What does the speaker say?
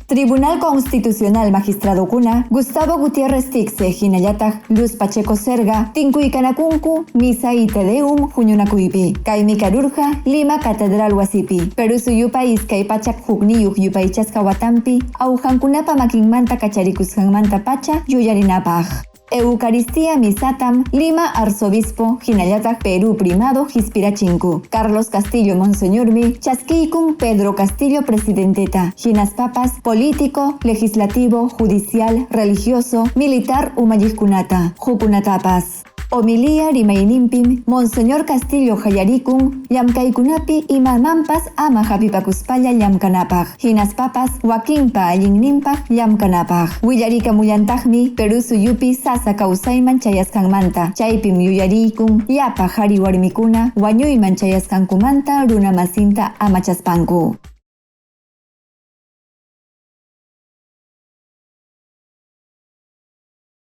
Tribunal Constitucional magistradokuna Gustavo Gutiérrez Ticse hinallataq Luz Pacheco Zerga tinkuykanakunku misa y Te Deum huñunakuypi. Kaymi karurqa Lima Catedral wasipi. Perú suyupa 201 yupaychasqa watanpi awqankunapa makinmanta kacharikusqanmanta pacha yuyarinapaq. Eucaristía misatam Lima arzobispo hinallataq Perú primado hispirachinku. Carlos Castillo monseñormi chaskiykun Pedro Castillo presidenteta. Hinaspapas político, legislativo, judicial, religioso, militar umalliqkunata, hukkunatapas. Homilía rimayninpim Monseñor Castillo qallarikun llamkaykunapi imamanpas ama hapipakuspalla llamkanapaq. Hinaspapas wakinpa allinninpaq llamkanapaq. Willarikamullantaqmi Perú suyupi sasa kawsayman chayasqanmanta. Chaypim yuyariykun llapa qhari warmikuna wañuyman chayasqankumanta runa masinta amachaspanku.